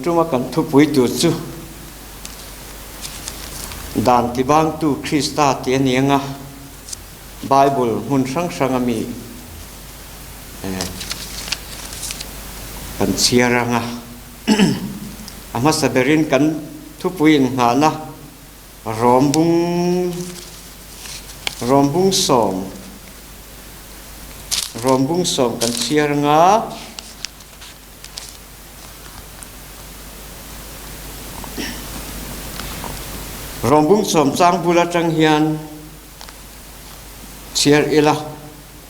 tuma kan thupui tur chu Dan tibangtu Krista tih a ni ang a, Bible hmun hrang hrang a mi kan chhiar ang a. A hmasa berin kan thupui inngahna Rom bung Rom bung sawm Rom bung sawm kan chhiar ang a. Rawmbung sawm chang bul atang hian chhiar ila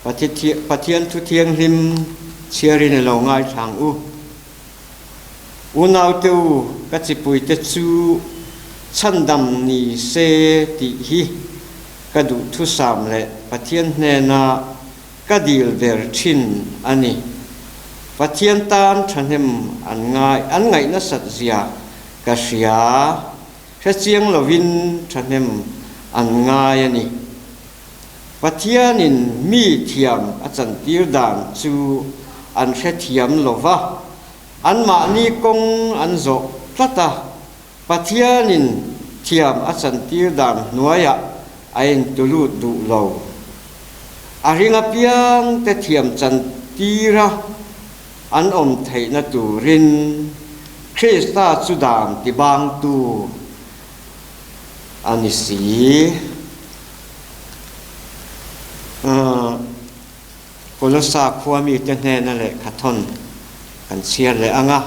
Pathian thu thianghlim chhiarin i lo ngaithlang u. Unaute u, ka chipuite chu chhandam ni se tih hi ka duhthusam leh Pathian hnena Ka dil ber thin a ni. Pathian tan thahnem an ngai, an ngaih nasat zia ka hria. Hre chiang lovin thahnem an ngai a ni. Pathianin mi thiam a chantir dan chu an hrethiam lo va, anmahni kawng an zawh tlat a. Pathianin thiam a chantir dan hnuaiah a intulut duh lo. A ring apiang te thiam chantira an awm theihna turin Krista chu dan tibangtu a ni si. Kolossa khua mite hnena lehkhathawn kan chhiar leh ang a.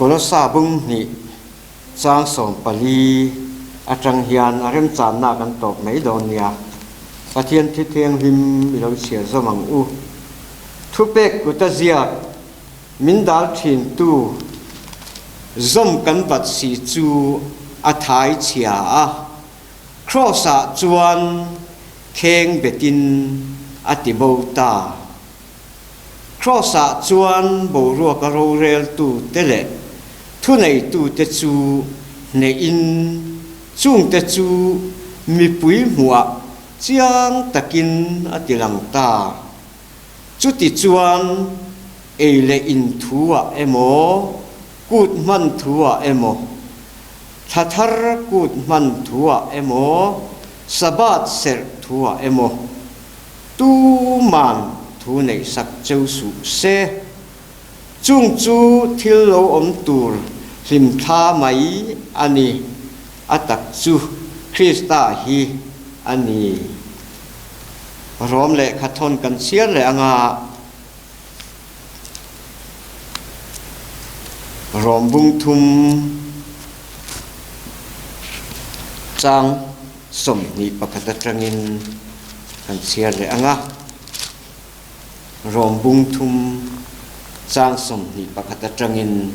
Kolossa bung hnih chang 14 atang hian a remchanna kan tawp mai dawn nia. Pathian thi thianghlim i lo chhiar zawm ang u. Thupek kuta ziak min dal thintu zawm kan bat si chu a thai chhia a. Kraws-ah chuan kheng betin a ti bo ta. Kraws-ah chuan boruaka roreltute leh thuneitute chu hnehin chungte chu mipui hmuhah chiang takin a ti lang ta. Chuti chuan ei leh in thu-ah emaw, kut hman thu-ah emaw, Thla thar kut hman thuah emaw, Sabbath serh thuah emaw, tuman thu neih sak cheu suh se. Chung chu thil lo awm tur hlimthla mai a ni, a tak chu Krista hi a ni. Rom lehkhathawn kan chhiar leh anga. Rom bung thum chang 21 atangin kan chhiar leh ang a. Rom bung thum chang 21 atangin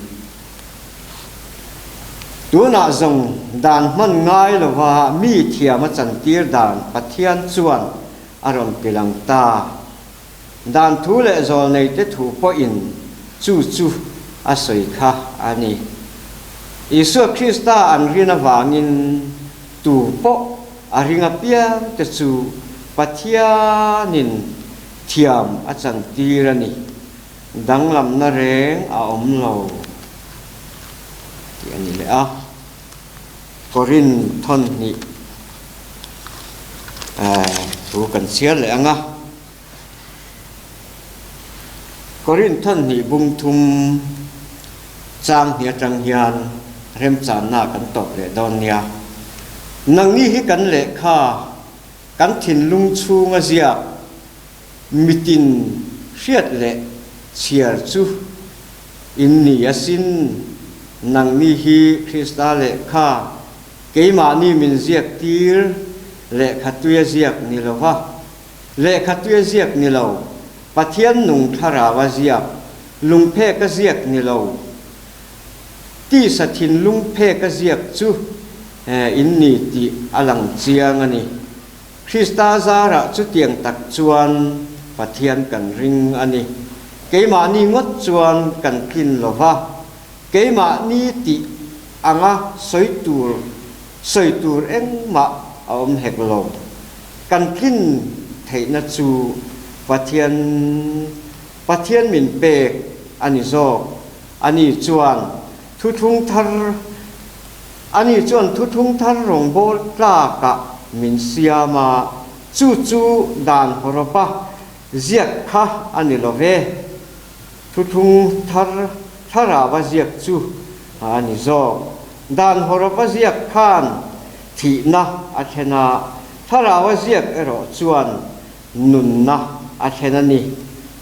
Tunah zawng dan hman ngai lova mi thiam a chantir dan Pathian chuan a rawn tilang ta. Dan thu leh zawlneite thu pawhin chu chu a sawi kha a ni. Isua Krista an rin avangin tu pawh a ring apiangte chu Pathianin thiam a chantir a ni. Danglamna reng a awm lo tih a ni leh a. Korin thawn hnih thu kan chhiar leh ang a. Korin thawn hnih bung thum chang hnih atang hian remchanna kan tawp leh dawn nia. Nangni hi kan lehkha kan thinlung chhunga ziak mitin hriat leh chhiar chu in ni asin. Nangni hi Krista lehkha keimahni min ziak tir lehkha tuia ziak ni lova, lehkha tuia ziak ni lo, Pathian nung thlarau a ziak. Lungphek a ziak ni lo. Tisa thinlung phek a ziak chu in ni tih a lang chiang a ni. Krista zarah chutiang tak chuan Pathian kan ring a ni. Keimahni ngawt chuan kan tlin lo va, keimahni tih anga sawi tur sawi tur engmah a awm hek lo. Kan tlin theihna chu Pathian Pathian min pek a ni zawk. Ani chuan thuthlung thar Ani chuan thuthlung thar rawngbâwl tlâkah min siam a, chu chu dan hawrawpa ziak kha a ni lo ve. Thuthlung thar thlarauva ziak chu a ni zawk. Dan hawrawpa ziak khan thihna a thlen a, thlarauva ziak erawh chuan nunna a thlen a ni.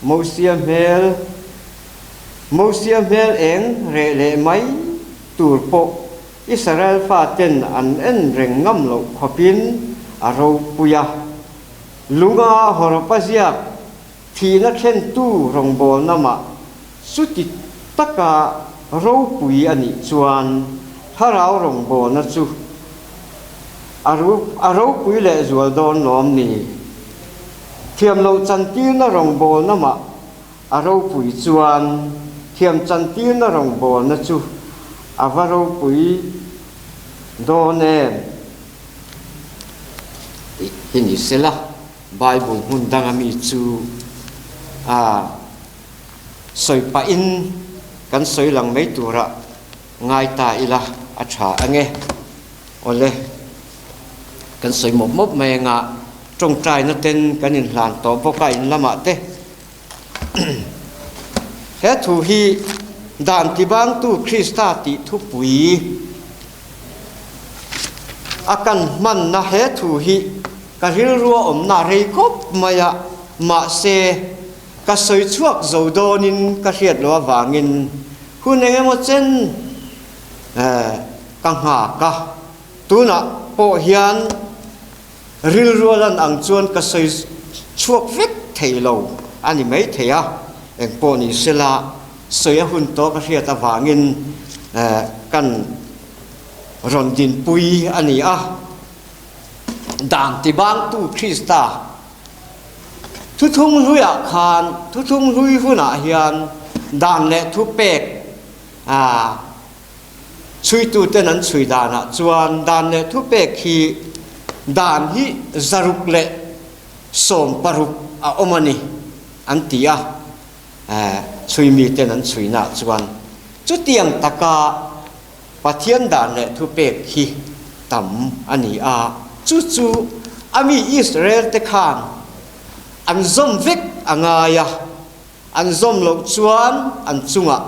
Mosia hmel Mosia hmel eng reh leh mai tur pawh Israel faten an en reng ngam loh khawpin a ropui a. Lunga hawrawpa ziak thihna thlentu rawngbawlna mah chuti taka ropui a nih chuan thlarau rawngbawlna chu a ropui lehzual dawn lawm ni? Thiamloh chantirna rawngbawlna mah A ropui chuan thiam chantirna rawngbawlna chu a va ropui dawn em? Tih hi ni sela, Bible hmun danga mi chu a sawi pahin kan sawi lang mai turah ngai ta ila a tha ange. Awle, kan sawi mawp mawp mai anga tawngtaina ten kan inhlan tawh bawk a in lamah te. He thu hi Dan tibangtu Krista tih thupui a kan hmanna he thu hi ka rilrua awmna rei khawp mai a, mahse ka sawi chhuak zo dawnin ka hriat loh avangin hun eng emaw chen ka nghak a, tunah pawh hian Rilrual an ang chuan ka sawi chhuak vek thei lo a ni mai thei a, engpawh ni sela sawi a hun tawh ka hriat avangin kan rawn dinpui a ni a. Dan tibangtu Krista thuthlung hluiah khan thuthlung hlui hunah hian dan leh thupek Chhuituten an chhui danah chuan dan leh thupek hi dan hi 160 a awm a ni an ti a, chhui miten an chhuinaah chuan chutiang taka Pathian dan leh thupek hi tam a ni a, chu chu a mi Israel te khan an zawm vek a ngai a. An zawm loh chuan an chungah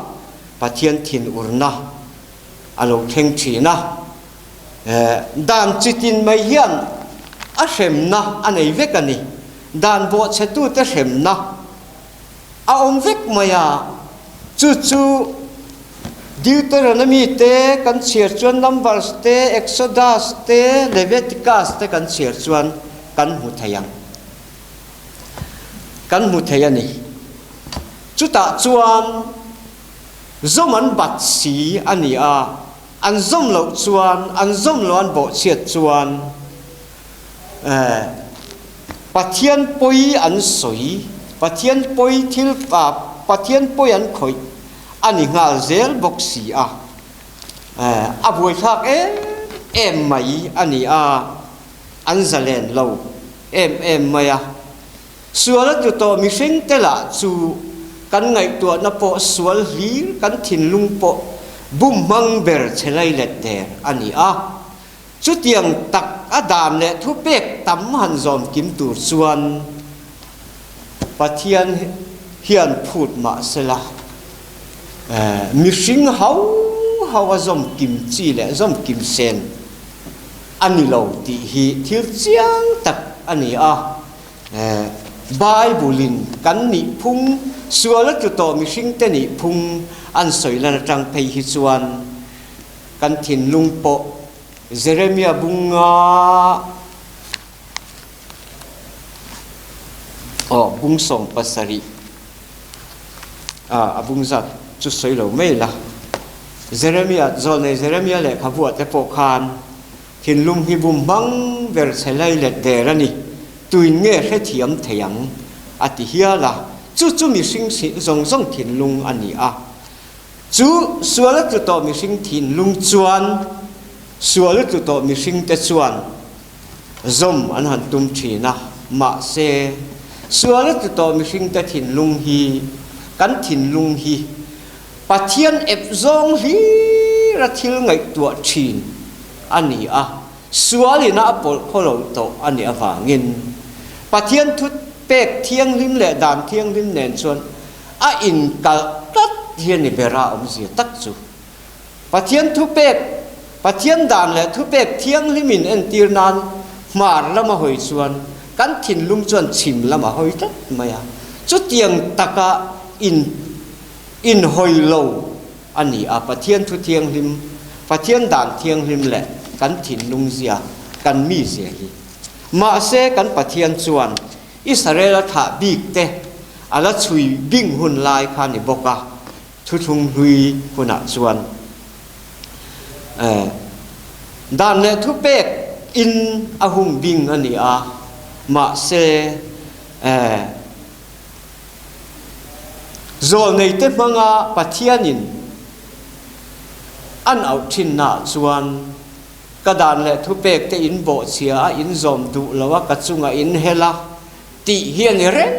Pathian thinurna a lo thleng thin a. Dan chitin mai hian a hremna a nei vek a ni. Dan bawhchhetute hremna a awm vek mai a. Chu chu Deuteronomy te kan chhiar chuan Numbers te, Exodus te, Leviticus te kan chhiar chuan kan hmu thei ang. Kan hmu thei a ni. Chutah chuan zawm an bat si a ni a, an zawm loh chuan, an zawm loh an bawhchhiat chuan eh Pathian pawi an sawi, Pathian pawi thil ah Pathian pawi an khawih a ni nghal zel bawk si a. Eh a buaithlak em em mai a ni a, an zalen lo. em em mai a. Sual a tlu tawh mihring te lah chu kan ngaihtuahna pawh sual hlir kan thinlung pawh bum hmang ber che lai let der a ni a. Chutiang tak a dan leh thupek tam han zawm kim tur chuan Pathian hian phut mah sela mihring hau hau a zawm kim chi leh zawm kim sen a ni lo tih hi thil chiang tak a ni a. Bible-in kan nihphung, sual a tlu tawh mihringte nihphung an sawi lan atang phei hi chuan kan thinlung pawh Jeremia bunga aw bung 70. A bung zat chu sawi lo mai la. Jeremia, zawlnei Jeremia lehkhabuah te pawh khan thinlung hi bum hmang ber chhe lai let der a ni, tuin nge hrethiam thei ang? a ti hial a. Chu chu mihring zawng zawng thinlung a ni a. Chu sual a tlu tawh mihring thinlung chuan sual a tlu tawh mihringte chuan zawm an han tum thin a, mahse sual a tlu tawh mihringte thinlung hi kan thinlung hi Pathian ep zawng hlir a thil ngaihtuah thin a ni a, sual ina a pawlh khaw lo tawh a nih avangin Pathian thu pek thianghlim leh dan thianghlim nen chuan a inkalh tlat hi a ni ber a awmzia tak chu. Pathian thupek, Pathian dan leh thupek thianghlim in entir nan hmar lama hawi chuan kan thinlung chuan chhim lama hawi tlat mai a. Chutiang taka in inhawi lo a ni a, Pathian thu thianghlim, Pathian dan thianghlim leh kan thinlung zia, kan mi zia hi. Mahse kan Pathian chuan Israel a thlah bik te a la chhui bing hun lai kha ni bawk a. Thuthlung hlui hunah chuan dan leh thupek in a hung bing a ni a, mahse zawlneite hmanga Pathianin an auh thinnaah chuan ka dan leh thupek te in bawhchhia a, in zawm duh lo a, ka chungah in hel a, Tih hi a ni reng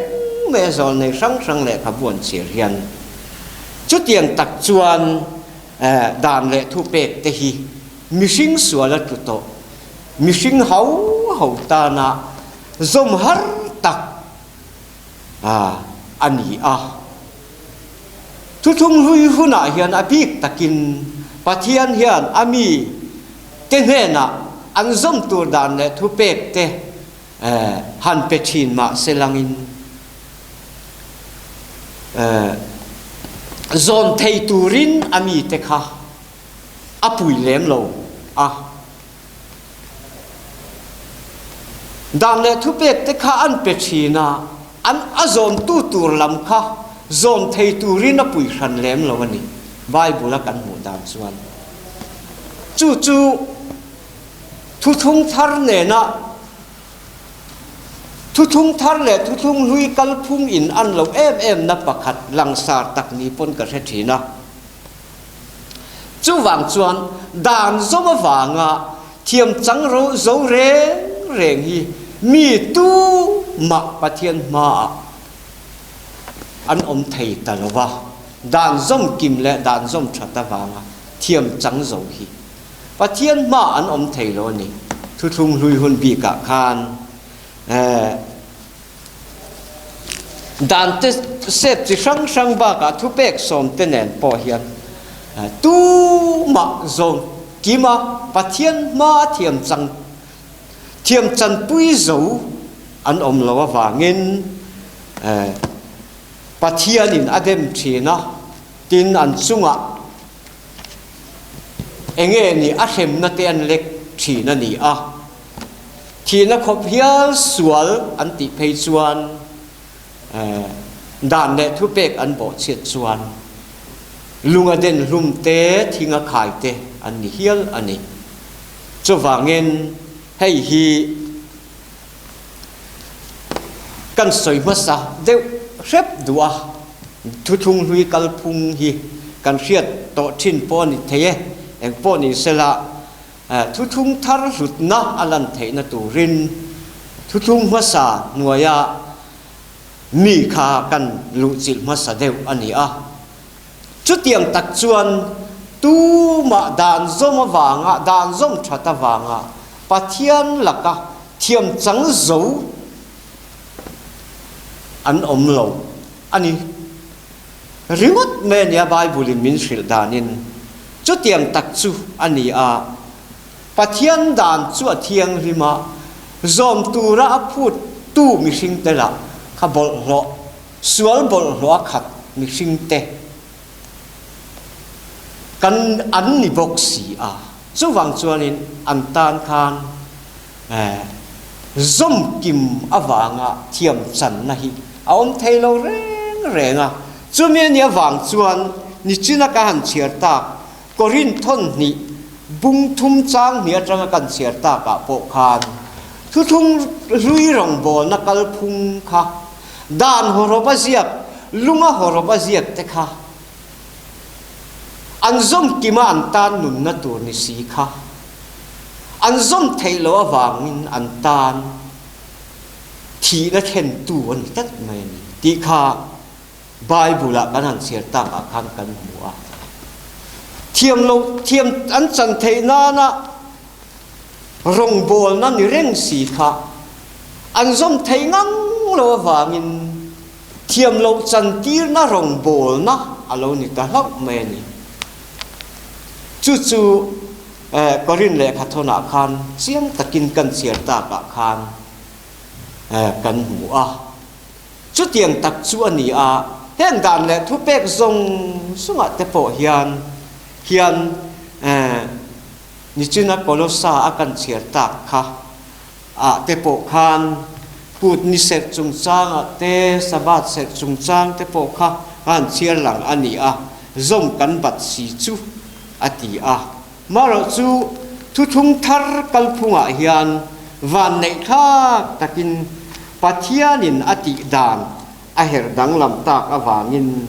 mai a zawlnei hrang hrang lehkhabu an chhiar hian. Chutiang tak chuan dan leh thupek te hi mihring sual a tlu tawh, mihring ho ho tana zawm har tak a ni a. Thuthlung hlui hunah hian a bik takin Pathian hian a mi te hnenah an zawm tur dan leh thupek te han pe thin mah se langin zawn thei turin a mite kha a pui lem lo a. Dan leh thupek te kha an pe thin a, an a zawntu tur lam kha zawn thei turin a pui hran lem lo a ni, Bible a kan hmuh dan chuan. Chu chu. Thuthlung thar nena Thuthlung thar leh thuthlung hlui kalphung in an lo em em na pakhat langsar tak ni pawn ka hre thin a. Chuvang chuan dan zawm avanga thiam chang ro zo reng reng hi mi tu mah Pathian hmaah an awm thei ta lo va, dan zawm kim leh dan zawm that avanga thiam chang zo hi Pathian hma an awm thei lo a ni. Thuthlung hlui hun bikah khan dan te set chi hrang hrang bakah thupek sawm te nen pawh hian tumah zawng kima Pathian hma a thiam chang thiam chanpui zo an awm lo avangin Pathianin a dem thin a, tin an chungah Enge ni a hremna te an lek thin a ni a, thihna khawp hial sual an tih phei chuan dan leh thupek an bawhchhiat chuan lunga den hlum te, thinga khai te an ni hial a ni. Chuvangin hei hi Kan sawi hmasa deuh hrep duh a, thuthlung hlui kalphung hi kan hriat tawh thin pawh a ni thei e, eng pawh ni sela thuthlung thar hlutna a lan theihna turin thuthlung hmasa hnuaia mi kha kan luhchilh hmasa deuh a ni a. Chutiang tak chuan tumah dan zawm avanga, dan zawm that avanga Pathian laka thiam chang zo an awm lo a ni. Ringawt mai a nia Bible-in min hrilh danin. Chutiang tak chu a ni a, Pathian dan chu a thianghlim a, zawm tura a phuttu mihringte lah kha bawlhhlawh Sual bawlhhlawh a khat mihringte kan an ni bawk si a, chuvang chuanin an tan khan zawmkim avanga thiam channa hi a awm thei lo reng reng a. Chumi a nih avang chuan nichina ka han chhiar tak Korinth thawn hnih bung thum chang hnih atanga kan chhiar takah pawh khan thuthlung hlui rawngbawlna kalphung kha dan hawrawp a ziak, lunga hawrawp a ziak te kha an zawm kima an tan nunna tur ni si kha an zawm theih loh avangin an tan thihna thlentu a ni tlat mai a ni tih kha Bible-ah kan han chhiar takah khan kan hmu a. Thiam lo thiam an chan theih nana rawngbawlna ni reng si kha an zawm thei ngang lo avangin thiam loh chantirna rawngbawlna a lo ni ta hlauh mai a ni. Chu chu Korinth lehkhathawnah khan chiang takin kan chhiar takah khan kan hmu a. Chutiang tak chu a ni a, heng dan leh thupek zawng zawngah te pawh hian hian nichina Kolosa a kan chhiar tak kha ah te pawh khan kut ni serh chungchangah te, Sabbath serh chungchang te pawh kha a han chhiar lang a ni a, zawm kan bat si chu a ti a. Marawh chu thuthlung thar kalphungah hian vanneih thlak takin Pathianin a tih dan a herh danglam tak avangin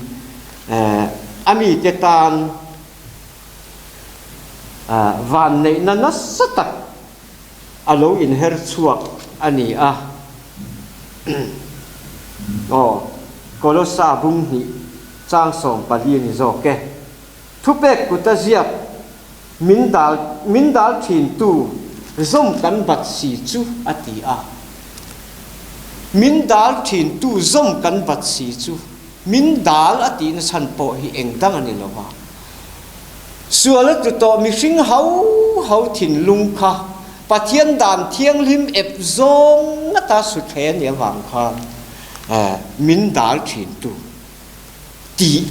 a mite tan vanneihna nasa tak a lo inher chhuak a ni a. Aw, Kolosa bung hnih chang 14 ni zawk e. Thupek kuta ziak min dal min dal thintu zawm kan bat si chu a ti a. Min dal thintu zawm kan bat si chu min dal a tihna chhan pawh hi eng dang a ni lo va. Sual a tlu tawh mihring ho ho thinlung kha Pathian dan thianghlim ep zawng ngata suthlei a nih avang khan min dal thintu. Tih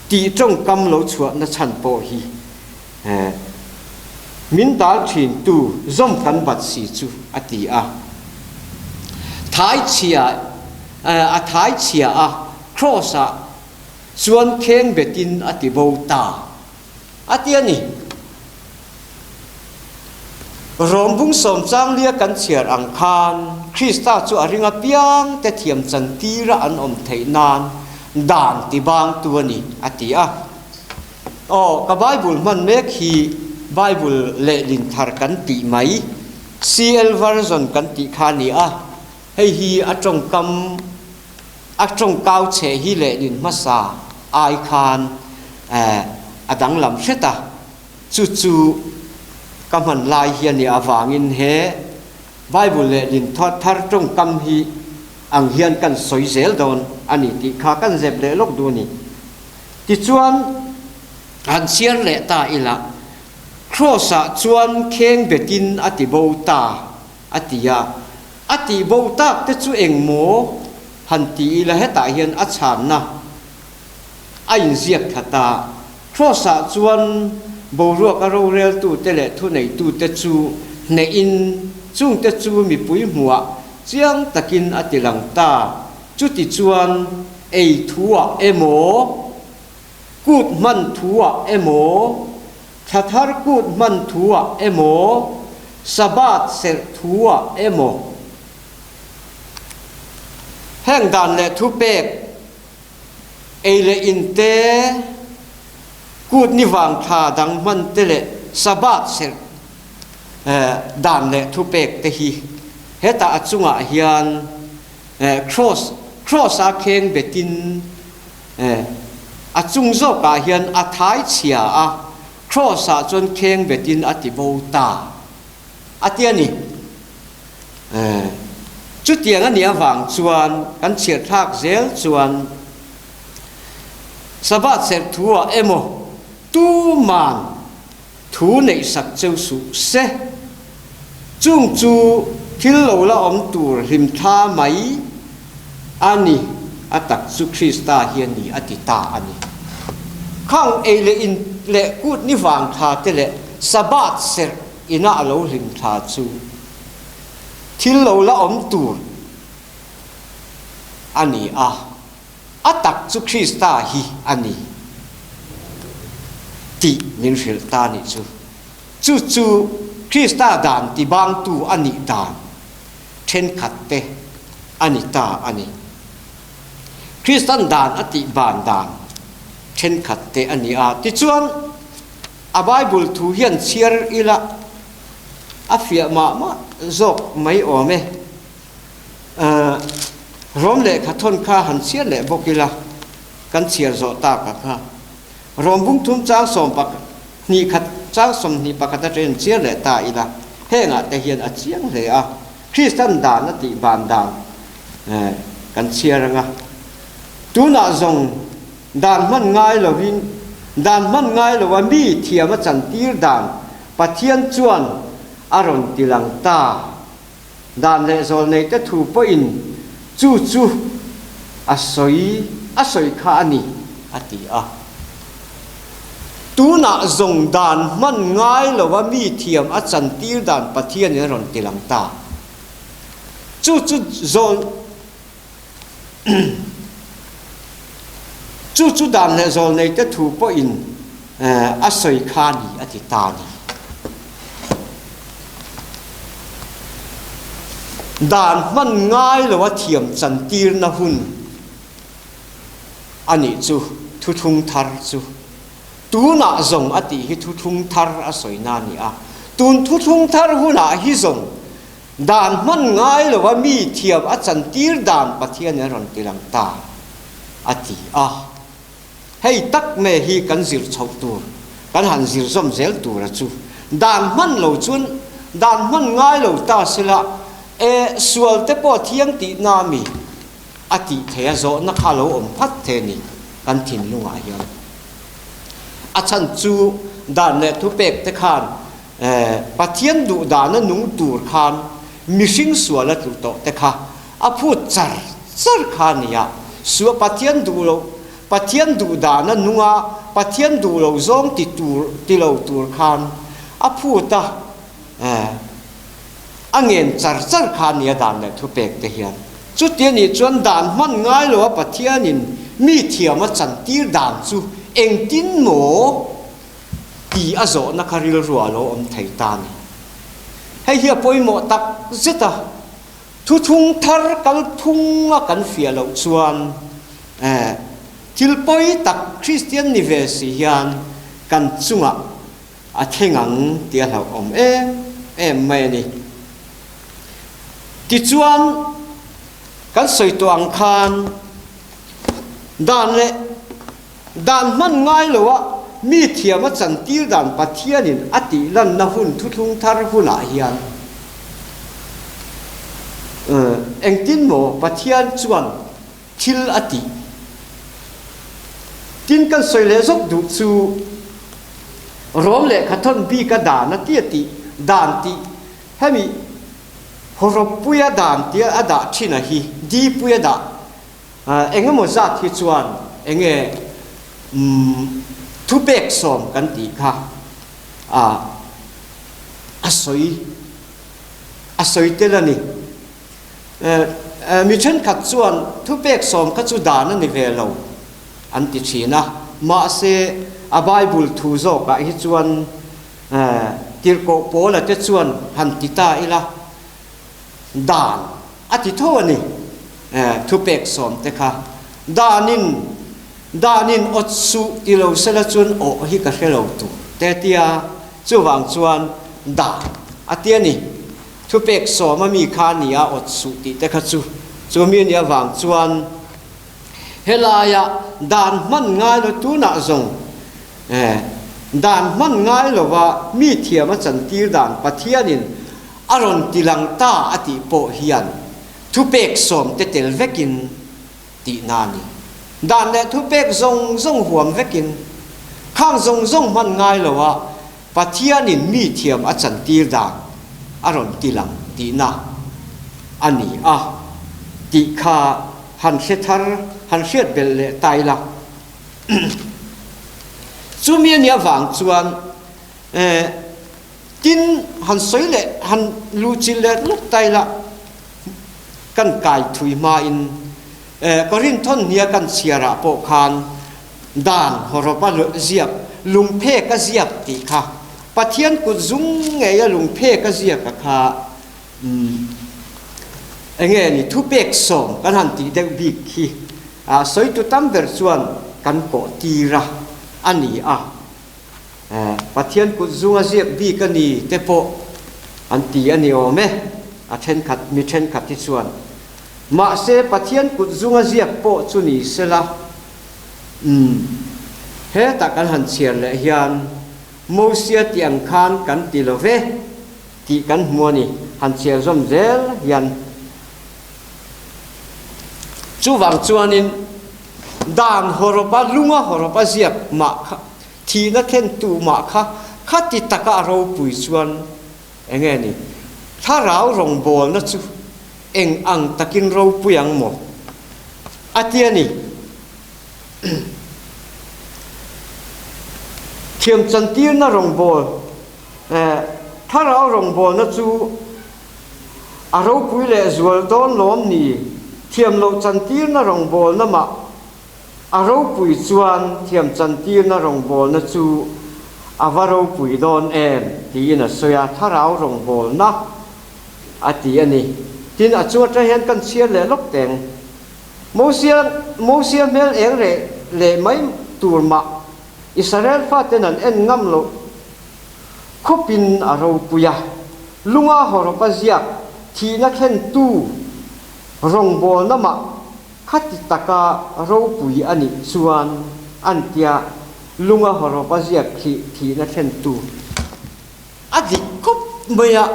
tih tawngkam lo chhuahna chhan pawh hi min dal thintu zawm kan bat si chu a ti a. Thai chhia a thai chhia a Kraws ah chuan kheng betin a ti bo ta a ti a ni. Rom bung sawmchanglia kan chhiar ang khan Krista chu a ring apiang te thiam chantira an awm theih nan dan ti bangtu a ni, a ti a. Aw, ka Bible hman mek hi Bible lehlin thar kan tih mai, CL version kan tih kha a ni a, hei hi a tawngkam a tawngkau chhe hi lehlin hmasa ai khan a danglam hret a. Chu chu ka hman lai hi a nih avangin he Bible leh Linthuat thar tawngkam hi ang hian kan sawi zel dawn a ni tih kha kan zep leh lawk duh a ni. Tichuan, han chhiar leh ta ila, Kraws-ah chuan kheng betin a ti bo ta a ti a, a tih bo tak te chu eng maw han ti ila hetah hian a chhanna a inziak thla ta. Kraws-ah chuan boruaka roreltute leh thuneitute chu hnehin chungte chu mipui hmuah chiang takin a tilang ta. Chuti chuan ei thuah emaw, kut hman thuah emaw, thla thar kut hman thuah emaw, Sabbath serh thuah emaw, heng dan leh thupek, Ei leh in te, kut ni vang thla dang hman te leh Sabbath serh dan leh thupek te hi hetah a chungah hian Kraws Kraws a kheng betin a chung zawkah hian a thai chhia a, Kraws ah chuan kheng betin a ti bo ta a ti a ni. Chutiang a nih avang chuan kan chhiarthlak zel chuan Sabbath serh thu-ah emaw tuman thu neihsak cheu suh se. Chung chu thil lo la awm tur hlimthla mai a ni, a tak chu Krista hi a ni a ti ta a ni. Khang ei leh in leh kut ni vang thla te leh Sabbath serh ina a lo hlimthla chu thil lo la awm tur a ni a. A tak chu Krista hi a ni tih min hrilh ta nih chu. Chu chu Krista dan tibangtu a nih dan thenkhat te a ni ta a ni. Kristan dan a tih ban dan thenkhat te a ni a. Tichuan, a Bible thu hian chhiar ila a fiah mah mah zawk mai awm e. Rom lehkha thawn kha han chhiar leh bawk ila kan chhiar zawh tak a kha. Rom bungthum chang sawm hnih khat chang 21 atangin chhiar leh ta ila hengah te hian a chiang hle a. Kristan dan a tih ban dan kan chhiar anga tunah zawng dan hman ngai lovin dan hman ngai loa mi thiam a chantir dan Pathian chuan a rawn ti lang ta. Dan leh zawlnei te thu pawhin chu chu a sawi a sawi kha a ni a ti a. Tunah zawng dan hman ngai loa mi thiam a chantir dan Pathianin a rawn ti lang ta. Chu chu zawl chu chu dan leh zawlnei te thu pawhin a sawi kha a ni a ti ta a ni. Dan hman ngai loa thiam chantirna hun a nih chu thuthlung thar chu. Tunah zawng a tih hi thuthlung thar a sawina a ni a. Tun thuthlung thar hunah hi zawng dan hman ngai loa mi thiam a chantir dan Pathianin a rawn ti lang ta a ti a. Hei tak me hi kan zir chhoh tur, kan han zir zawm zel tura chu dan hman lo chuan dan hman ngai lo ta sela e sual te pawh thiang tihna a mi a tih thei a zawhna kha lo awm phat thei a ni kan thinlungah hian. A chhan chu dan leh thupek te khan Pathian duh dana nung tur khan mihring sual a tlu tawh te kha a phut char char kha a ni a. Sual Pathian duh loh Pathian duh dana nung a Pathian duh lo zawng ti tur ti lo tur khan a phut a. A ngen char char kha a nia dan leh thupek te hian. Chuti a nih chuan dan hman ngai lo a Pathianin mi thiam a chantir dan chu engtin maw ti a zawhna kha rilru a lo awm thei ta a ni. Hei hi a pawimawh tak zet a, thuthung thar kal thung a kan fiah loh chuan thil pawi tak Kristian ni ve si hian kan chungah A thleng ang tih a hlauhawm em em mai a ni. Tichuan, kan sawi tawh ang khan dan leh dan hman ngai loa mi thiam a chantir dan Pathianin a tih lanna hun thuthlung thar hunah hian engtin maw Pathian chuan thil a tih. Tin kan sawi leh zawk duh chu Rom lehkha thawn bik a dan a tia tih dan tih hemi hawrawppuia dan tia a dah thin a hi dipuia dah eng emaw zat hi chuan enge thupek sawm kan tih kha a sawi a sawi tel a ni. Mi thenkhat chuan thupek sawm kha chu dan a ni ve lo an ti thin a, mahse a Bible thu zawkah hi chuan tirhkoh Paula te chuan han ti ta ila dan a ti tho a ni, thupek sawm te kha danin danin awt suh ti lo sela chuan awh hi ka hre lo tur te tia chuvang chuan dan a ti a ni. Thupek sawma mi kha a ni a, awt suh tih te kha chu chu mi nih avang chuan helaia dan hman ngai lo tunah zawng dan hman ngai lova mi thiam a chantir dan Pathianin a rawn ti lang ta a tih pawh hian thupek sawm te tel vekin tihna a ni. Dan leh thupek zawng zawng huam vekin khang zawng zawng hman ngai loa Pathianin mi thiam a chantir dan a rawn ti lang tihna a ni a tih kha han hre thar, han hriat belh leh ta ila. Chumi a nih avang chuan tin han sawi leh han luhchilh leh lawk ta ila kan kai thui hmain. Korinthon nia kan chhiarah pawh khan dan hawrawp a ziak, lungphek a ziak tih kha Pathian kut zung ngeia lungphek a ziak a kha enge ni thupek sawm kan han tih deuh bik khi sawitu tam ber chuan kan kawh tir a a ni a. Pathian kut zunga ziak bik a ni te pawh an ti a ni awm e, a thenkhat mi thenkhat hi chuan. Mahse Pathian kut zunga ziak pawh chu ni sela, umm, hetah kan han chhiar leh hian Mosia tih ang khan kan ti lo ve tih kan hmu a ni, han chhiar zawm zel hian. Chuvang chuanin dan hawrawpa lunga hawrawpa ziak mah kha Thihna thlentu mah kha khati taka a ropui chuan enge ni? Thlarau rawngbawlna chu eng ang takin ropui ang maw? A ti a ni. Thiamchantirna rawngbâwl, Thlarau rawngbawlna chu a ropui lehzual dawn lawm ni? Thiamloh chantirna rawngbawlna mah A ropui chuan thiamchantirna rawngbawlna chu a va ropui dawn em? tiin a sawi a, thlarau rawngbawlna a ti a ni. Tin, a chung atang hian kan chhiar leh lawk teng. Mosia, Mosia hmel eng reh leh mai tur mah Israel faten an en ngam loh khawpin a ropui a, lunga hawrawp a ziak thihna thlentu rawngbawlna mah Khati taka ropui a nih chuan an tia lunga hawrawp a ziak khi thihna thlentu a dik khawp mai a.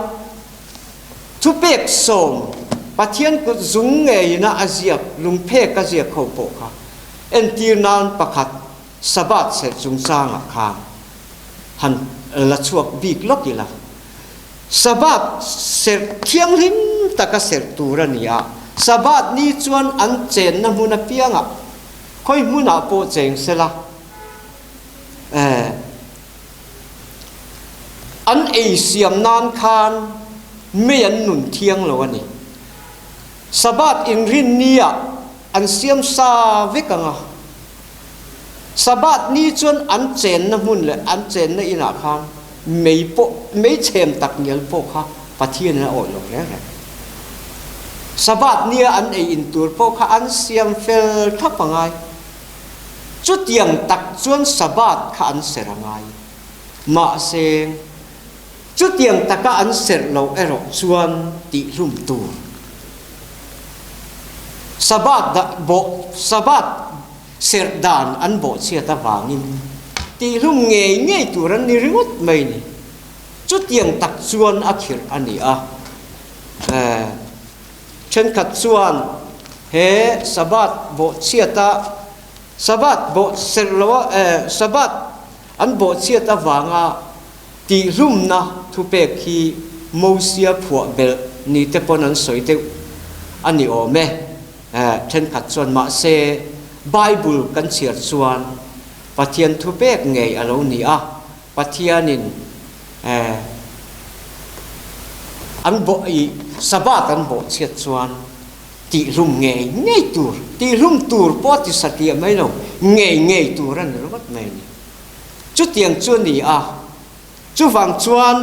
Thupek sawm Pathian kut zung ngeiina a ziak lungphek a ziak ho pawh kha entir nan pakhat Sabbath serh chungchangah khan han la chhuak bik lawk ila. Sabbath serh thianghlim taka serh tur a ni a, Sabbath ni chuan an chenna hmun apiangah khawi hmunah pawh cheng sela, eh, an ei siam nan khan mei an nun thiang lo a ni. Sabbath inrinniah an siam sa vek ang a, Sabbath ni chuan an chenna hmun leh an chenna inah khan mei pawh, mei chhem tak ngial pawh kha Pathianin a awih lo reng reng. Sabbath nia an ei in tur pawh kha an siam fel thlap a ngai. Chutiang tak chuan Sabbath kha an serh a ngai. Mahse, chutiang taka an serh loh erawh chuan tihhlum tur. Sabbath dah bawh, Sabbath serh dan an bawhchhiat avangin tihlum ngei ngei tur an ni ringawt mai ni. Chutiang tak chuan a khirh a ni a. Thenkhat chuan he Sabbath bawhchhiata Sabbath bawh serh loa Sabbath an bawhchhiat avanga Tihlumna thupek hi Mosia phuah belh ni te pawn an sawi deuh a ni awm e. Thenkhat chuan mahse Bible kan chhiar chuan Pathian thupek ngei a lo ni a, Pathianin an bawh ih Sabbath an bawhchhiat chuan tihlum ngei ngei tur, tihlum tur pawh a ti satliah mai lo, ngei ngei tur a ni ringawt mai a ni. Chutiang chu a ni a, chuvang chuan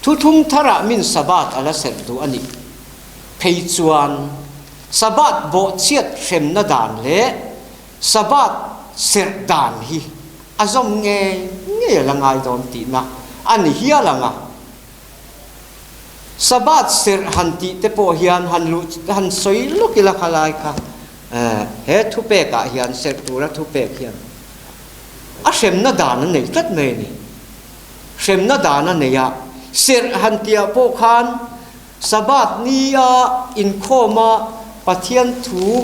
thuthlung tharah min Sabbath a la serh duh a nih phei chuan Sabbath bawhchhiat hremna dan leh Sabbath serh dan hi a zawm ngei ngei a la ngai dawn tihna a ni hial ang a. Sabbath serh han tih te pawh hian han luh han sawi lawk ila khalai kha he thupekah hian serh tura thupek hian a hremna dan a nei tlat mai a ni. Hremna dan a nei a, serh han tihah pawh khan Sabbath nia inkhawma Pathian thu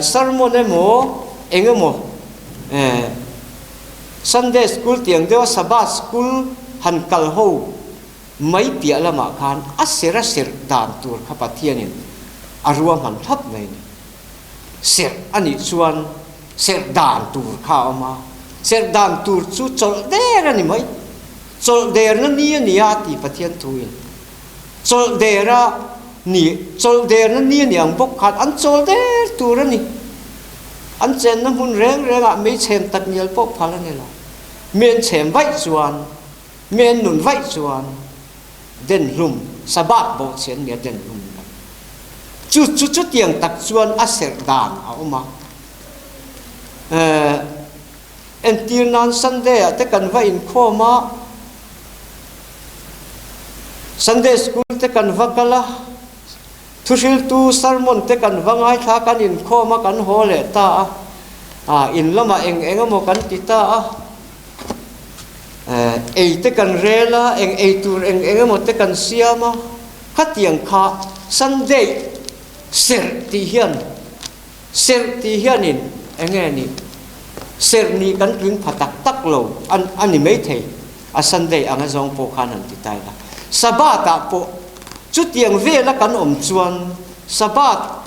sermon emaw eng emaw Sunday school tiang deuha Sabbath school han kal ho mai piah lamah khan a serh a serh dan tur kha Pathianin a ruahman thlap mai a ni. Serh a nih chuan serh dan tur kha a awm a, serh dan tur chu chawlh der a ni mai. Chawlh derna ni a ni a ti Pathian thuin. Chawlh dera. Ni, chawlh derna ni a ni ang bawk khan an chawl der tur a ni. An chenna hmun reng rengah mei chhem tak ngial pawh phal a ni lo. Mi an chhem vaih chuan, mi an nun vaih chuan den hlum, Sabbath bawh chhe an nia den hlum lo. Chu chu chutiang tak chuan a serh dan a awm a. Eh, entir nan Sunday ah te kan va inkhawm a, Sunday school te kan va kal a, thuhriltu sermon te kan va ngaithla a, kan inkhawm a, kan haw leh ta a, ah in lamah eng eng emaw kan ti ta a, eh ei te kan rel a, eng ei tur eng eng emaw te kan siam a, khatiang kha Sunday serh tih hian Serh tih hianin eng nge ni? Serh nih kan tling pha tak tak lo a ni maithei. A Sunday anga zawng pawh khan han ti ta ila. Sabbath-ah pawh chutiang vela kan awm chuan Sabbath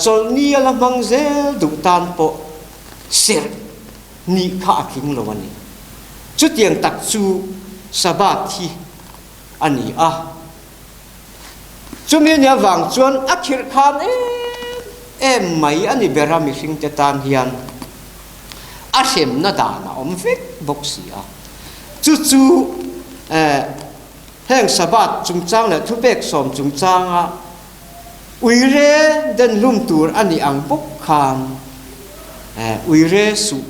chawlhni a la hmang zel duh tan pawh serh nih kha a tling lo a ni. Chutiang tak chu Sabbath hi a ni a. Chumi nia vang chuan a khirh khan em em mai a ni ber a, mihringte tan hian a hremna dan a awm vek bawk si a. Chu chu heng Sabbath chungchang leh thupek sawm chungchanga uire den hlum tur a nih ang bawk khan uire suh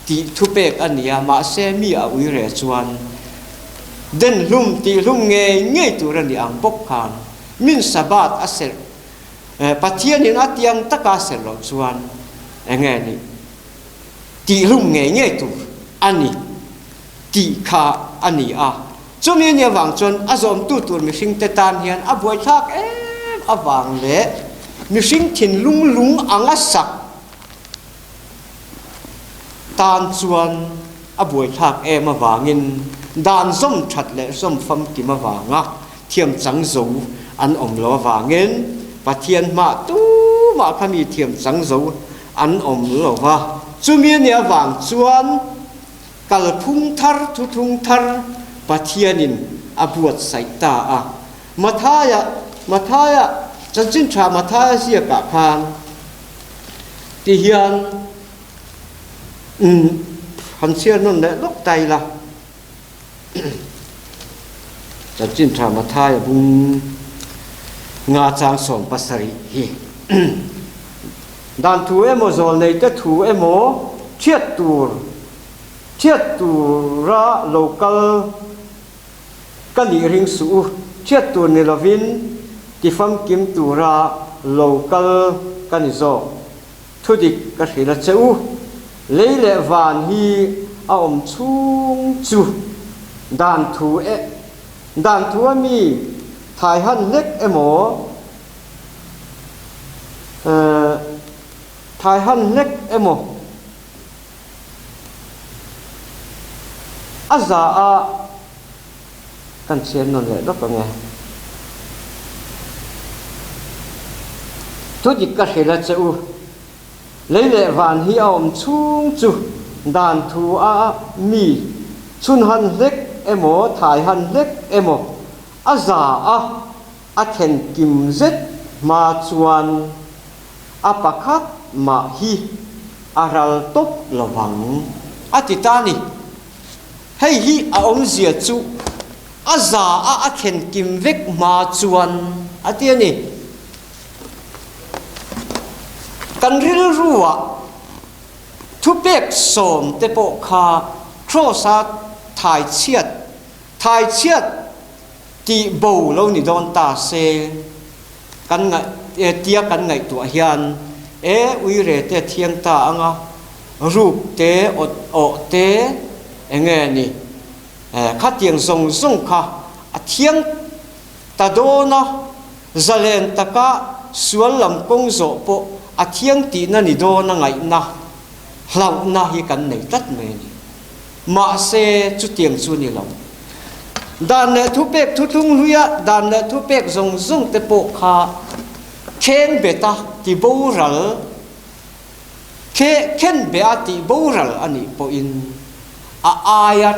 tih thupek a ni a, mahse mi a ui reh chuan den hlum tih hlum ngei ngei tur a ni ang bawk khan min Sabbath a serh Pathianin a tiang taka a serh loh chuan enge ni tih hlum ngei ngei tur a ni tih kha a ni a, chumi nia vang chuan a zawmtu tur mihringte tan hian a buaithlak em avang leh mihring thinlung lung anga sak Tan chuan a buaithlak em avangin dan zawm that leh zawm famkim avanga thiam chang zo an awm lo avangin Pathian hmah tumah kha mi thiam chang zo an awm lo va. Chumi a nih avang chuan kalphung thar thuthlung thar Pathianin a buatsaih ta a. Mathaia Mathaia chanchin tha Mathaia ziakah khan Ti hian umm han chhiar nawn leh lawk ta ila. Chanchin tha Mathaia bung nga chang 70 hi dan thu emaw zawl nei te thu emaw thiat tur thiat tura lo kal Ka nih ring suh u, hriat tur ni lovin ti famkim tura lo kal ka ni zawk. Thudik ka hrilh a che u, lei leh van hi a awm chhung chu dan thu e, dan thu a mi thai han hlek emaw, thai han hlek emaw, A za a kan chhiar nawn leh lawk ang e. Thudik ka hrilh a che u. Lei leh van hi a awm chhung chu dan thu a mi chhun han hlek emaw thai han hlek emaw a za a a thlen kim zet hma chuan A pakhat mah hi a ral tawp lo vang, a ti ta a ni. Hei hi a awmzia chu a za a a thlen kim vek hma chuan a ti a ni. Kan rilruah thupek sawmte pawh kha Kraws-a thaichhiat, thaichhiat tih bo lo ni dawn ta se. Kan ngaih tia kan ngaihtuah hian e uire te thiang ta anga ruk te awt awh te enge ni khatiang zawng zawng kha a thiang ta dawn a, zalen taka sual lam kawng zawh pawh a thiang tihna ni dawn a ngaihna hlauhna hi kan nei tlat mai a ni. Mahse, chutiang chu ni lo. Dan leh thupek thuthlung hluia dan leh thupek zawng zawng te pawh kha khen beta ti boral, khen beh a tih boral a nih pawhin a aia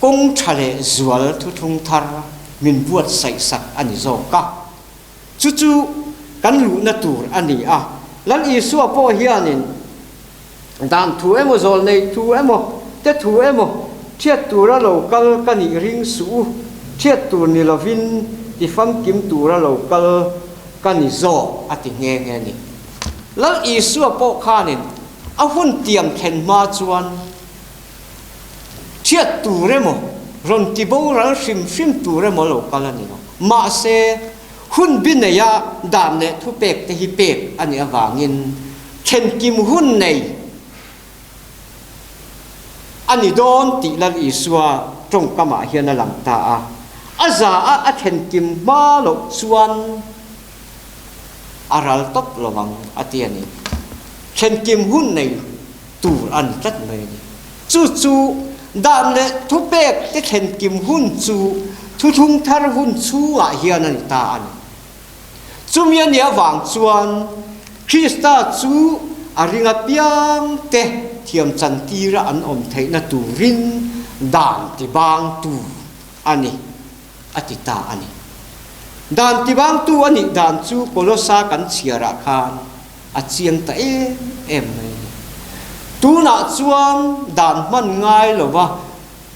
kawng tha leh zual thuthlung thar. min buatsaih sak a ni zawk a. Chu chu kan luhna tur a ni a. Lal Isua pawh hianin dan thu emaw zawlnei thu emaw te thu emaw thiat tura lo kal ka nih ring suh u, thiat tur ni lovin ti famkim tura lo kal ka ni zawk a ti nghe nghe a ni. Lal Isua pawh khanin a hun tiam thlen hma chuan Thiat tur emaw, rawn ti boral hrim hrim tur emaw lo kal a ni lo. Mahse, hun bi neia dan leh thupek te hi pek a nih avangin thlenkim hun nei a ni dawn tih Lal Isua tawngkamah hian a lang ta a. A za a a thlenkim hma loh chuan a ral tawp lo ang a ti a ni. Thlenkim hun nei tur a ni tlat mai a ni. Chu chu dan leh thupek te thlen kim hun chu thuthlung thar hun chhungah hian a ni ta a ni. Chumi a nih avang chuan Krista chu a ring apiang te thiam chantira an awm theihna turin dan tibangtu a ni a ti ta a ni. Dan tibangtu a nih dan chu Kolosa kan chhiarah khan A chiang ta em em mai a ni. Tunah chuan dan hman ngai lova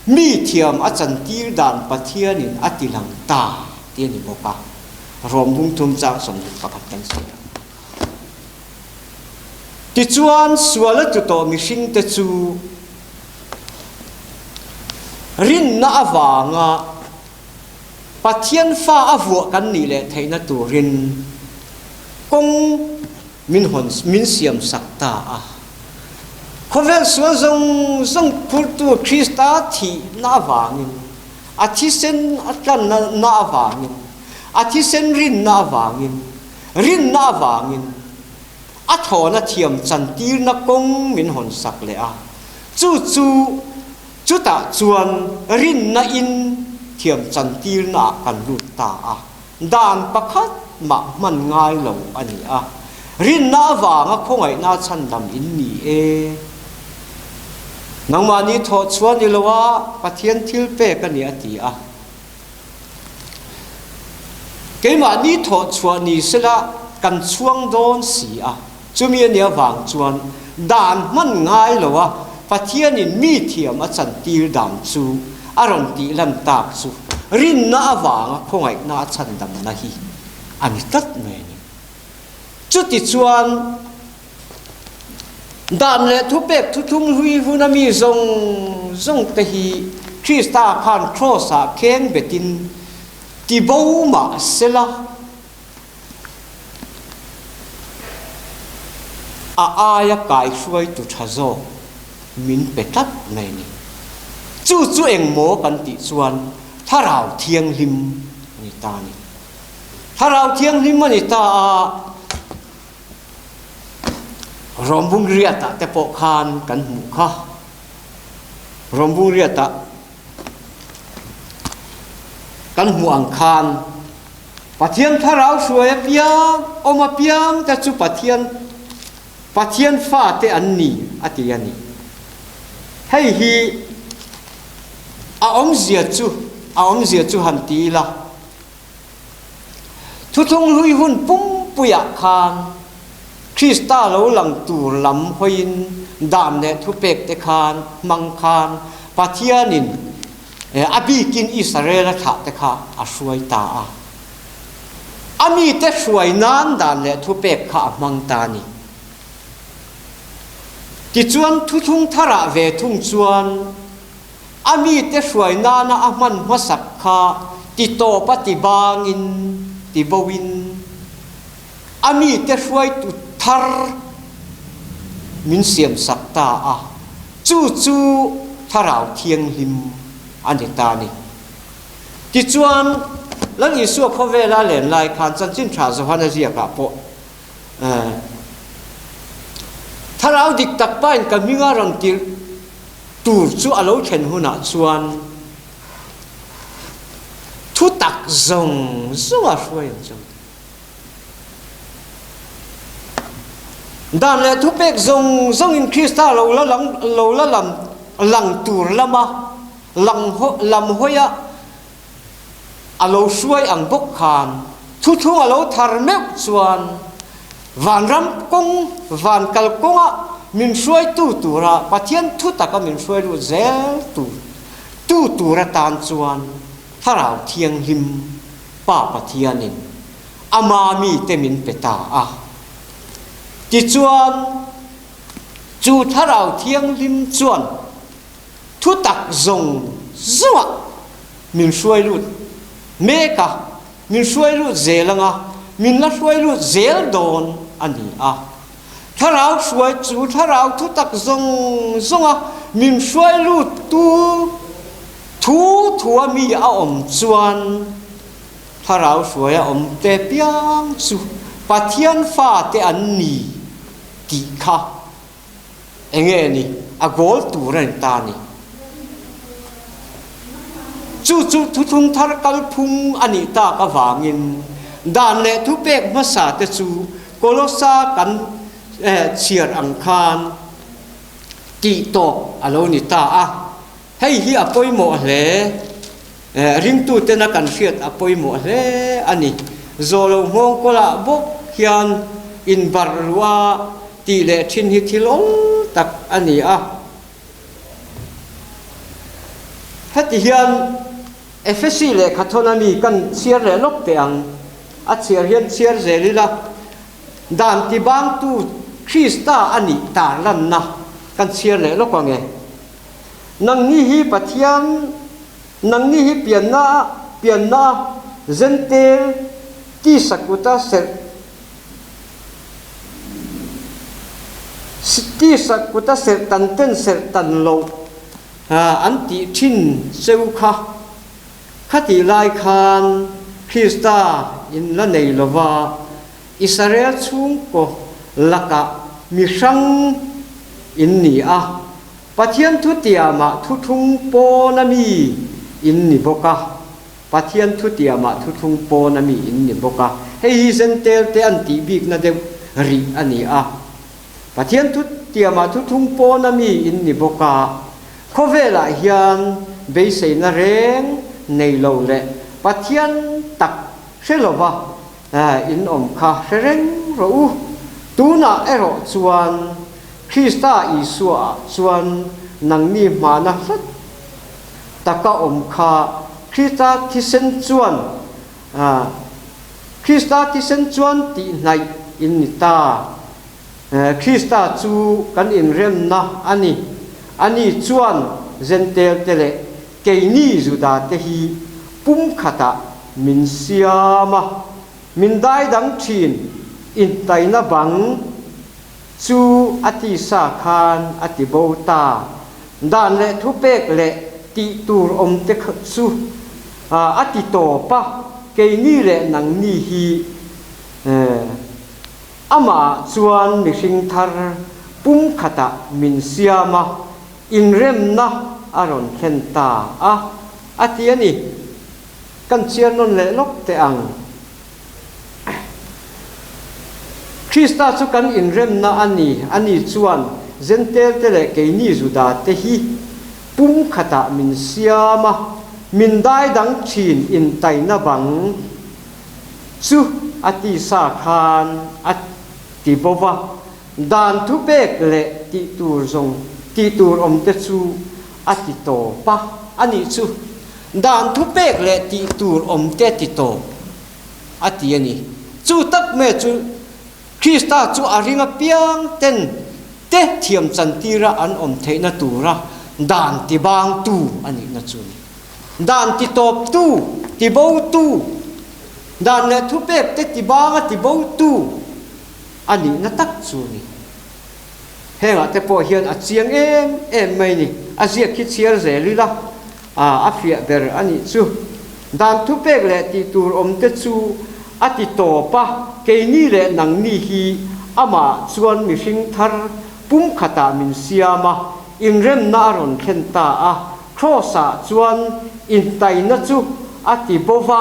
mi thiam a chantir dan Pathianin a ti lang ta tih a ni bawk a. Rom bung thum chang 21 kan sawi ang. Tichuan sual a tlu tawh mihringte chu rinna avanga Pathian fa a vuah kan nih leh theihna turin kawng min hawn min siam sak ta a. Khawvel sual zawng zawng phurtu Krista thihna avangin, a thisen a tlanna avangin, a thisen rinna avangin, rinna avangin a thawhna thiam chantirna kawng min hawn sak leh a. Chu chu Chutah chuan rinna in thiam chantirna ah kan lut ta a, dan pakhat mah hman ngai lo a ni a, rinna avanga khawngaihna chhandam in ni e. Nangmahni thawh chhuah ni lo a, Pathian thil pek a ni a ti a. Keimahni thawh chhuah ni sela kan chhuang dawn si a, chumi a nih avang chuan dan hman ngai lo a Pathianin mi thiam a chantir dan chu a rawn tih lan tak chu rinna avanga khawngaihna a chhandamna hi a ni tlat mai a ni. Chutichuan Dan leh thupek thuthlung hlui huna mi zawng zawng te hi Krista khan Kraws-ah kheng betin ti bo mah sela, a aia kaihruaitu tha zawk min pe tlat mai a ni. Chu chu engmaw kan tih chuan Thlarau Thianghlim a ni ta a ni. Thlarau Thianghlim a ni ta a. Rawmbung riatah te pawh khan kan hmuh kha. Rawmbung riatah kan hmuh ang khan Pathian thlarau hruai apiang, awm apiang te chu Pathian Pathian fate an ni a ti a ni. Hei hi a awmzia chu a awmzia chu han ti ila. Thuthlung hlui hun pumpuiah khan Krista lo lang tur lam hawiin dan leh thupekte khan hmang khan Pathianin a bikin Israel a thlahte kha a hruai ta a. A mite hruai nan dan leh thupek kha a hmang ta a ni. Tichuan thuthlung tharah ve thung chuan A mite hruai nana a hman hmasak kha ti tawp a ti bangin ti boin a mite hruaitu thar min siamsak ta a, chu chu Thlarau Thianghlim a ni ta a ni. Tichuan, Lal Isua khawvela len lai khan Chanchin Tha Johana ziakah pawh Thlarau dik tak pain ka hming a rawn tirh tur chu a lo thlen hunah chuan thu tak zawng zawng a hruai ang chu. Dan leh thupek zawng zawngin Krista lo la lang lo la lam lang tur lama lang lam hawia. A lo hruai ang bawk khan thuthlung a lo thar meuh chuan vanram kawng, van kal kawnga min hruaitu tura Pathian thu taka min hruai lut zel tur tu tur atan chuan Thlarau Thianghlim Pa Pathianin ama mite min pe ta a. Tichuan, chu Thlarau Thianghlim chuan Thutak zawng zawngah min hruai lut mek a, min hruai lut zel anga, min la hruai lut zel dawn a ni a. Thlarau hruai chu thlarau thutak zawng zawnga min hruai lut tu thu thua mi a awm chuan thlarau hruai a awm te piang chu Pathian fate an ni tih kha Enge ni a goal tur a ni ta ni. Chu chu thuthlung thar kalphung a nih tak avangin dan leh thupek hmasa te chu Kolosa kan chhiar ang khan tih tawp a lo ni ta a. Hei hi a pawimawh hle. Ringtutena kan hriat a pawimawh hle a ni. Zawhlo nghawng kawlah bawk hian inbarh luh a tih leh thin hi thil awl tak a ni a. Heti hian Efesi lehkhathawn a mi kan chhiar leh lawk teh ang. A chhiar hian chhiar zel ila, dan tibangtu Krista a nih tarlanna kan chhiar leh lawk ang e. Nangni hi Pathian, nangni hi pianna pianna Zentel tisa kuta serh tisa kuta serh tan ten serh tan loh an tih thin cheu kha. Khatih lai khan Krista in la nei lova Israel chhungkaw lakah mi hrang in ni a. Pathian thutiamah thuthlung pawna mi in ni bawk a, Pathian thutiamah thuthlung pawna mi in ni bawk a. Hei hi Zentel te an tih bikna deuh rih a ni a. Pathian thutiamah thuthlung pawna mi in ni bawk a, khawvelah hian beiseina reng nei lo leh Pathian tak hre lova in awm kha hre reng rawh u. Tunah erawh chuan Krista Isuaah chuan nangni hmana hlat taka awm kha Krista thisen chuan Krista thisen chuan tihhnaih in ni ta. Krista chu kan inremna a ni. Ani chuan Zentelte leh keini Judate hi pumkhatah min siam a, min daidang thin intaina bang Chu a tisa khan a ti bo ta. Dan leh thupek leh tih tur awm te chu a ti tawp a, keini leh nangni hi amah chuan mihring thar pumkhatah min siam a, inremna a rawn thlen ta a, a ti a ni. Kan chiar nawn leh lawk teh ang. Krista chu kan inremna a ni, ani chuan Zentelte leh keini Judate hi pumkhatah min siam a, min daidang thin intaina bang chu a tisa khan a ti bo va, dan thupek leh tih tur zawng tih tur awmte chu a ti tawp a, ani chu Dan thupek leh tih tur awmte ti tawp a ti a ni. Chu tak mai chu Krista chu a ring apiang ten te thiam chantira an awm theihna tura dan tibangtu a nihna chu a ni. Dan titawptu, tibotu, dan leh thupek te tibanga tibotu a nihna tak chu a ni. Hengah te pawh hian a chiang em em mai ni. A ziak khi chhiar zel ila, a fiah ber a nih chu. Dan thupek leh tih tur awm te chu a ti tawp a, keini leh nangni hi amah chuan mihring thar pumkhatah min siam a, inremna a rawn thlen ta a, Kraws-ah chuan intaina chu a ti bo va.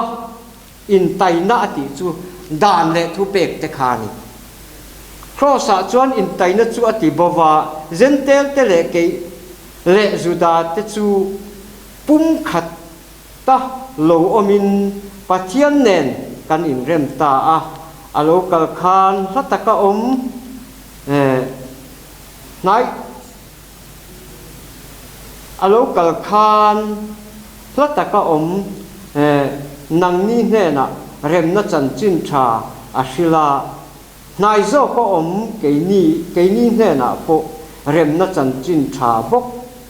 Intaina a tih chu dan leh thupek te kha a ni. Kraws-ah chuan intaina chu a ti bo va, Zentel te leh kei leh Juda te chu pumkhat. ta lo awmin Pathian nen kan inrem ta a, a lo kal khan hla taka awm hnai a lo kal khan hla taka awm nangni hnenah remna chanchin tha a hrilh a. Hnai zawk a awm keini keini hnenah pawh remna chanchin tha bawk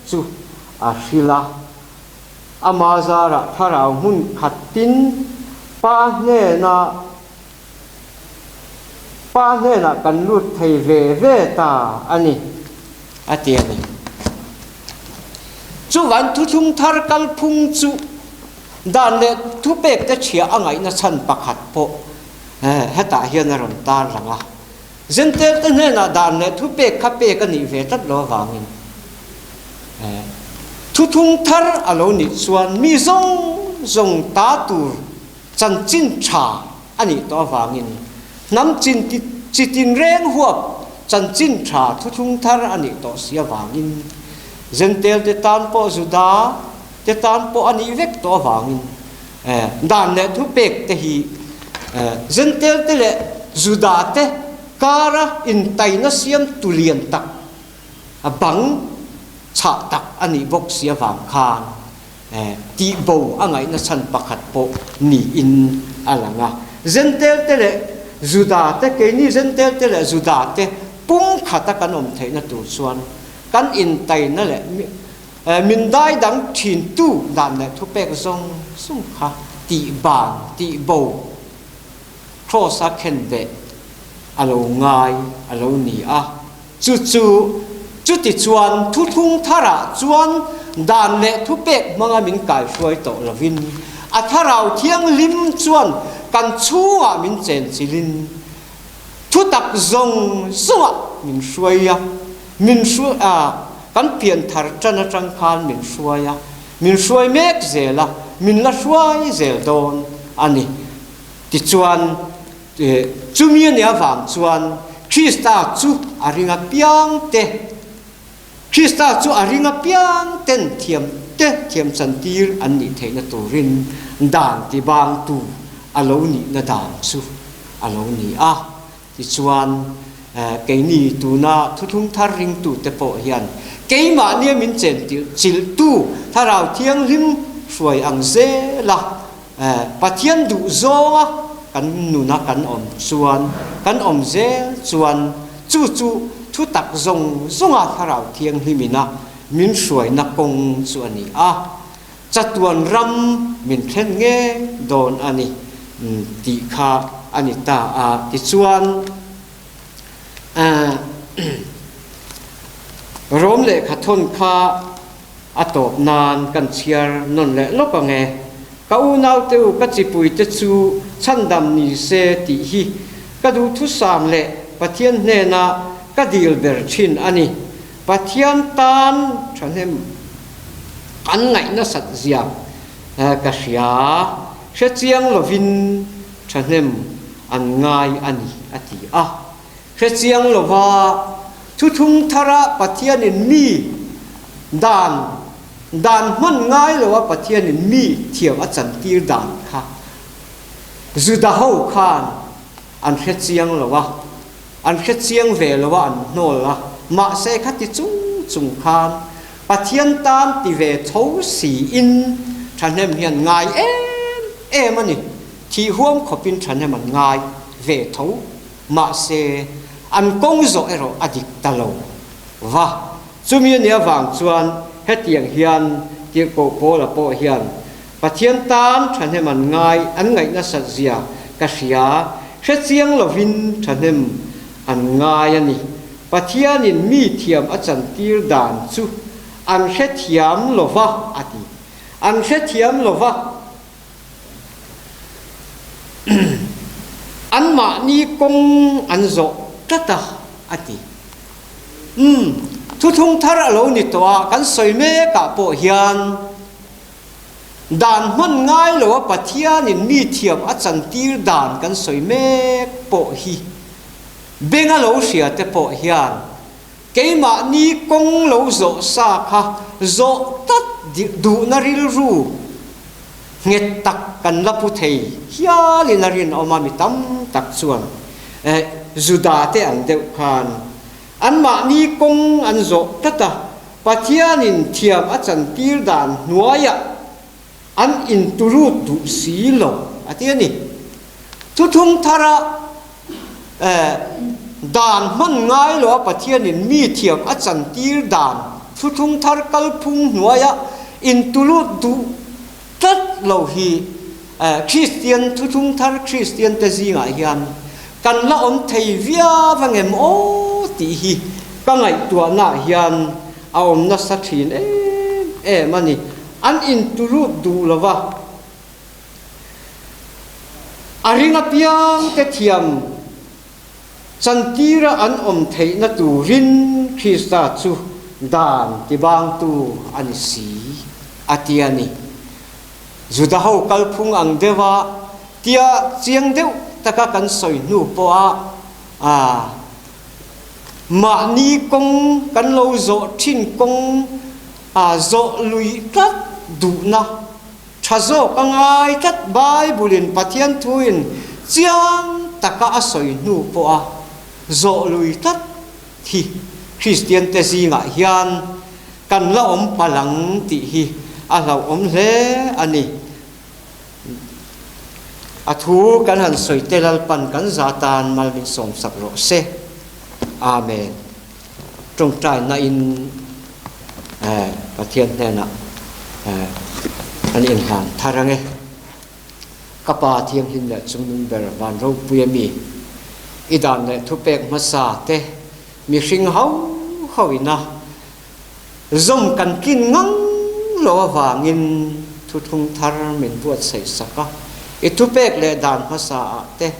chu a hrilh a. Ama zarah thlarau hmun khatin Pa hnena Pa hnenah kan lut thei ve ve ta a ni, a ti a ni. Chuvan thuthlung thar kalphung chu dan leh thupekte chhia a ngaihna chhan pakhat pawh Hetah hian a rawn tar lang a, Zentelte hnenah dan leh thupek kha pek a nih ve tlat lo avangin thuthung thar a lo nih chuan mi zawng zawng ta tur chanchin tha a nih tawh avangin hnam chin chi tinreng huap chanchin tha thuthlung thar a nih tawh si avangin Zentelte tan pawh Juda te tan pawh a nih vek tawh avangin Dan leh thupek te hi Jentail te leh Juda te kara intaina siam tu lian tak, a bang chhah tak a nih bawk si avang khan tihbo a ngaihna chhan pakhat pawh niin a lang a. Jentail te leh Juda te, keini Jentail te leh Juda te pumkhata kan awm theihna tur chuan kan intaina leh Min dai dang thintu dan leh thupek zawng zawng kha tihban, tihbo, Kraws-a khenbeh a lo ngai a lo ni a. Chu chu, chutichuan thuthlung tharah chuan dan leh thupek hmanga min kaihruai tawh lovin, a Thlarau Thianghlim chuan kan chhungah min chenchilhin, Thutak zawng zawngah min hruai a, min hruai a, kan pian thar tan atang khan min hruai a, min hruai mek zel a, min la hruai zel dawn a ni. Tichuan, chumi a nih avang chuan Krista chu a ring apiang te, Krista chu a ring apiang ten thiam te thiam chantir an nih theihna turin dan tibangtu a lo nihna dan chu a lo ni a. Tichuan, keini tuna thuthlung thar ringtute pawh hian keimahnia min chenchilhtu Thlarau Thianghlim hruai ang zela Pathian duh zawnga kan nuna kan awm chuan, kan awm zel chuan chu chu thutak zawng zawnga Thlarau Thianghlimina min hruaina kawng chu a ni a, chatuan ram min thlen ngei dawn a ni tih kha a ni ta a. Tichuan, Rom lehkhathawn kha A tawp nan kan chhiar nawn leh lawk ang e. Ka unaute u, ka chipuite chu chhandam ni se tih hi ka duhthusam leh Pathian hnena ka dil ber thin a ni. Pathian tan thahnem an ngaih nasat zia ka hria, hre chiang lovin thahnem an ngai a ni, a ti a. Hre chiang lova thuthlung thara Pathianin mi dan dan hman ngai loa Pathianin mi thiam a chantir dan kha Juda ho khan an hre chiang lo a, an hre chiang ve lo a an hnawl a, mahse khati chung chung khan Pathian tan ti ve tho siin thahnem hian ngai em em a ni, thih huam khawpin thahnem an ngai ve tho. Mahse, an kawng zawh erawh a dik ta lo va. Chumi a nih avang chuan hetiang hian Tirhkoh Paula pawh hian Pathian tan thahnem an ngai an ngaih nasat zia ka hria, hre chiang lovin thahnem an ngai a ni. Pathianin mi thiam a chantir dan chu an hrethiam lo va a ti. An hrethiam lo va. Anmahni kawng an zawh tlat a, a ti. Umm, thuthlung thar a lo ni tawh a, kan sawi mekah pawh hian dan hman ngai loa Pathianin mi thiam a chantir dan kan sawi mek pawh hi benga lo hria te pawh hian keimahni kawng lo zawh sa kha zawh tlat duhna rilru. Nghet tak kan la pu thei hialin a rinawm a, mi tam tak chuan Juda te ang deuh khan anmahni kawng an zawh tlat a, Pathianin thiam a chantir dan hnuaiah an inturut duh si lo a ti a ni. Thuthung thara dan hman ngai loa Pathianin mi thiam a chantir dan thuthlung thar kalphung hnuaia intulut duh tlat lo hi Kristian thuthlung thar Kristian te zingah hian kan la awm thei viau angem aw tih hi ka ngaihtuahnaah hian a awm nasa thin em em a ni. An intulut duh lova. A ring apiang te thiam chantira an awm theihna turin Krista chu dan tibangtu a ni si, a ti a ni. Juda ho kalphung ang deuha tia chiang deuh taka kan sawi hnu pawha a mahni kawng kan lo zawh thin kawng a zawh lui tlat duhna Tha zawk a ngai tlat Bible-in Pathian thuin chiang taka a sawi hnu pawha zawh lui tlat hi Kristiante zingah hian kan la awm palh ang tih hi a hlauhawm hle a ni. A thu kan han sawi te Lalpan kan za tan mal min sawmsak rawh se. Amen. Tawngtaina in Pathian hnenah an inhlan thar ang e. Ka Pa Thianghlim leh Chungnung ber van ropui a mi, i dan leh thupek hmasa te mihring ho ho ina zawm kan tlin ngang lo avangin thuthlung thar min buatsaih sak a, i thupek leh dan hmasa ah te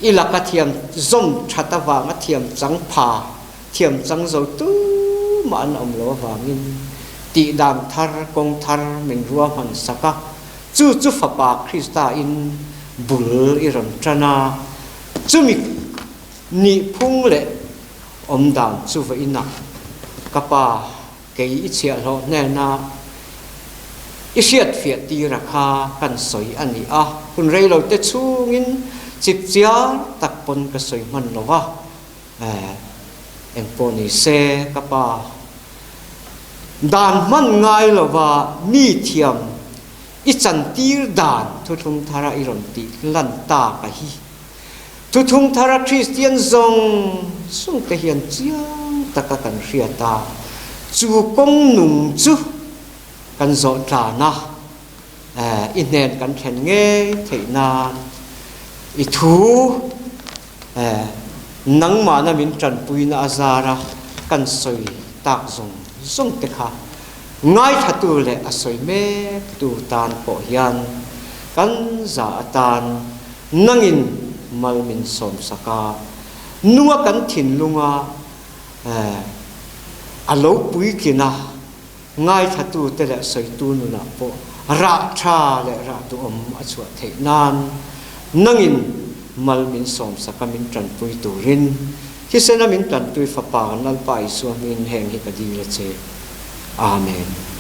I laka thiam zawm that avanga thiam chang pha, thiam chang zo tumah an awm lo avangin tih dan thar, kawng thar min ruahman sak a, chu chu Fapa Krista in bul i rawn tan a, chumi nihphung leh awm dan chu va inah ka Pa Kei i chhiahhlawh hnena i hriatfiah tira kha kan sawi a ni a, hun reilo te chhungin chipchiar tak pawn ka sawi hman lo va, engpawh ni se ka pa dan hman ngai lova mi thiam i chantir dan thuthlung thara i rawn tih lan tak a hi. Thuthung thara Kristian zawng zawngte hian chiang taka kan hriat a, chu kawng nung chu kan zawh tlan a, i hnen kan thlen ngei theih nan i thu nangmahna min tanpuina a zara kan sawi tak zawng zawngte kha ngaithlatu leh a sawi mektu tan pawh hian kan za atan Nangin mal min sawmsak a, nunga kan thinlunga a lo puitlin a, ngaithlatute leh sawitu nunah pawh rah tha leh rah duhawm a chhuah theih nan nangin mal min sawmsak a min tanpui turin thisena min tantui Fapa kan Lalpa Isua hmingin heng hi ka dil a che. Amen.